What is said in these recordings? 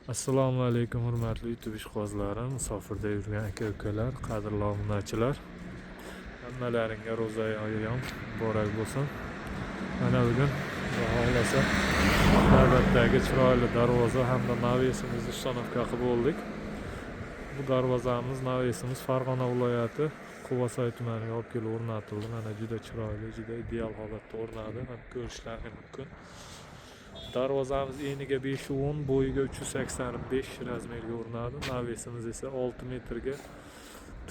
Assalomu alaykum, hurmatli YouTube ishqibozlari, musofirda yurgan aka ukalar, qadrli obunachilar. Hammalaringga ro'za ayyom muborak bo'lsin. Mana bugun, Xudo xohlasa, navbatdagi chiroyli darvoza hamda навес imizni установка qilib bo'ldik. Bu darvozamiz, навес imiz Farg'ona viloyati Quvasoy tumaniga olib kelib o'rnatildi. Mana, juda chiroyli, juda ideal holatda o'rnadi. Mana, ko'rishlaring mumkin. Darvozamiz eniga 5,10, bo'yiga 385 размер ga o'rnadi. Навес imiz esa 6 metrga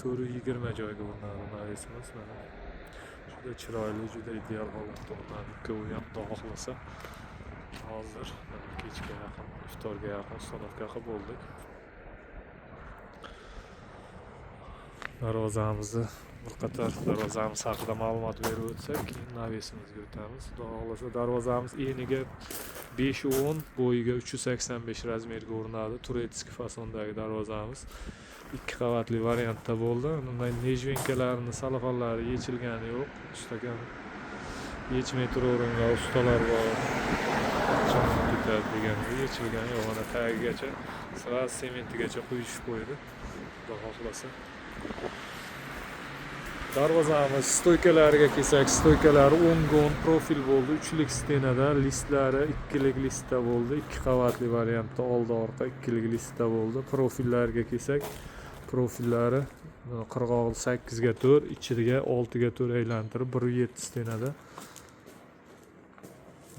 4,20 joyga o'rnadi навес imiz. Mana, juda chiroyli, juda ideal holatda o'rnadi. Ikkovi ham, Xudo xohlasa, hozir mana kechga yaqin, iftorga yaqin установка qilib bo'ldik. Darvozamizni, bir qator darvozamiz haqida ma'lumot berib o'tsak, keyin навес imizga o'tamiz. Xudo xohlasa, darvozamiz eniga 5,10, bo'yiga 385 размер ga o'rnadi. Турецкий fasondagi darvozamiz ikki qavatli variantda bo'ldi. Bunday нежвенка larini salafonlari yechilgani yo'q. Ustaga yechmay turaveringlar, ustalar bor. Changib ketadi deganda yechilgani yo'q. Mana, tagigacha, сразу sementigacha quyishib qo'ydi. Xudo xohlasa. Darvozamiz стойка lariga kelsak, стойка lari 10 ga 10 profil bo'ldi. Uchlik стена da, listlari ikkilik listda bo'ldi. Ikki qavatli variantda, oldi orqa ikkilik listda bo'ldi. Profillarga kelsak, profillari qirg'og'i 8 ga 4, ichiga 6 ga 4 aylantirib, 1,7 стена da.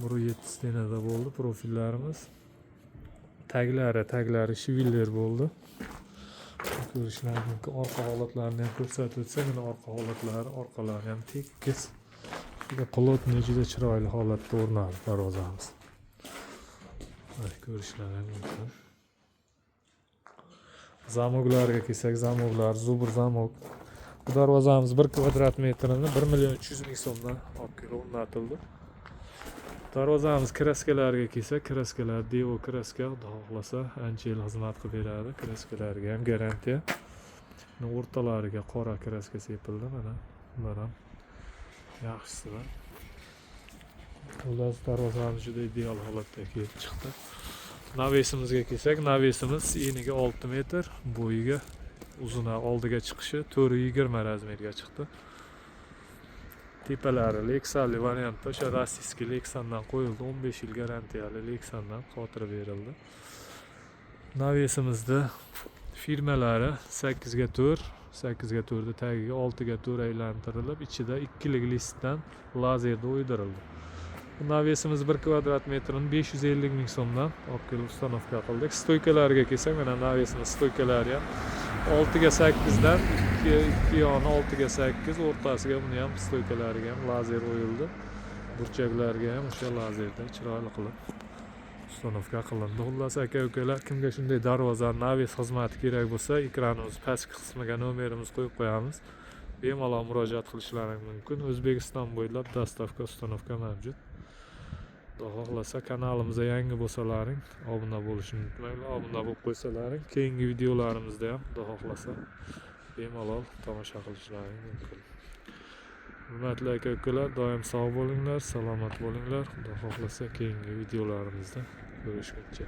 1,7 стена da bo'ldi profillarimiz. Taglari швеллер bo'ldi. Ko'rishlaring mumkin. Orqa holatlarini ham ko'rsatib o'tsak, mana, orqa holatlari, orqalari ham tekis. Juda плотный, juda chiroyli holatda o'rnadi darvozamiz. Mana, ko'rishlaring mumkin. Zamoklarga kelsak, zamoklar Zubr zamok. Bu darvozamiz 1 kvadrat metrini 1 300 000 so'mdan olib kelib o'rnatildi. Darvozamiz краска lariga kelsak, краска lar Devo краска, Xudo xohlasa, ancha yil xizmat qilib beradi. Краска larga ham garantiya. Buni o'rtalariga qora краска sepildi, mana bular ham yaxshisi. Xullas, darvozamiz juda ideal holatda kelib chiqdi. Навес imizga kelsak, навес imiz eniga 6 metr, bo'yiga uzuni oldiga chiqishi 4,20 размер ga chiqdi. Tepalari Lexanli variantda, o'sha российский Lexandan qo'yildi. 15 yil garantiyali Lexandan qotirib berildi. Навес imizda firmalari 8 ga 4, 8 ga 4 ni tagiga 6 ga 4 aylantirilib, ichida ikkilik listdan lazerda o'ydirildi. Bu навес imiz 1 kvadrat metrini 550 ming so'mdan olib kelib установка qildik. Стойка lariga kelsak, mana, навес imiz стойка lari ham 6 ga 8 dan, ikki yoni 6 ga 8, o'rtasiga buni ham стойка lariga ham lazer o'yildi. Burchaklarga ham o'sha lazerda chiroyli qilib установка qilindi. Xullas, aka ukalar, kimga shunday darvoza, навес xizmati kerak bo'lsa, ekranimiz pastki qismiga nomerimizni qo'yib qo'yamiz. Bemalol murojaat qilishlari mumkin. O'zbekiston bo'ylab доставка, установка mavjud. Xudo xohlasa, kanalimizga yangi bo'lsalaring, obuna bo'lishni unutmanglar. Obuna bo'lib qo'ysalaring, keyingi videolarimizda ham, Xudo xohlasa, bemalol tomosha qilishlaring mumkin. Hurmatli aka ukalar, doim sog' bo'linglar, salomat bo'linglar. Xudo xohlasa, keyingi videolarimizda ko'rishguncha.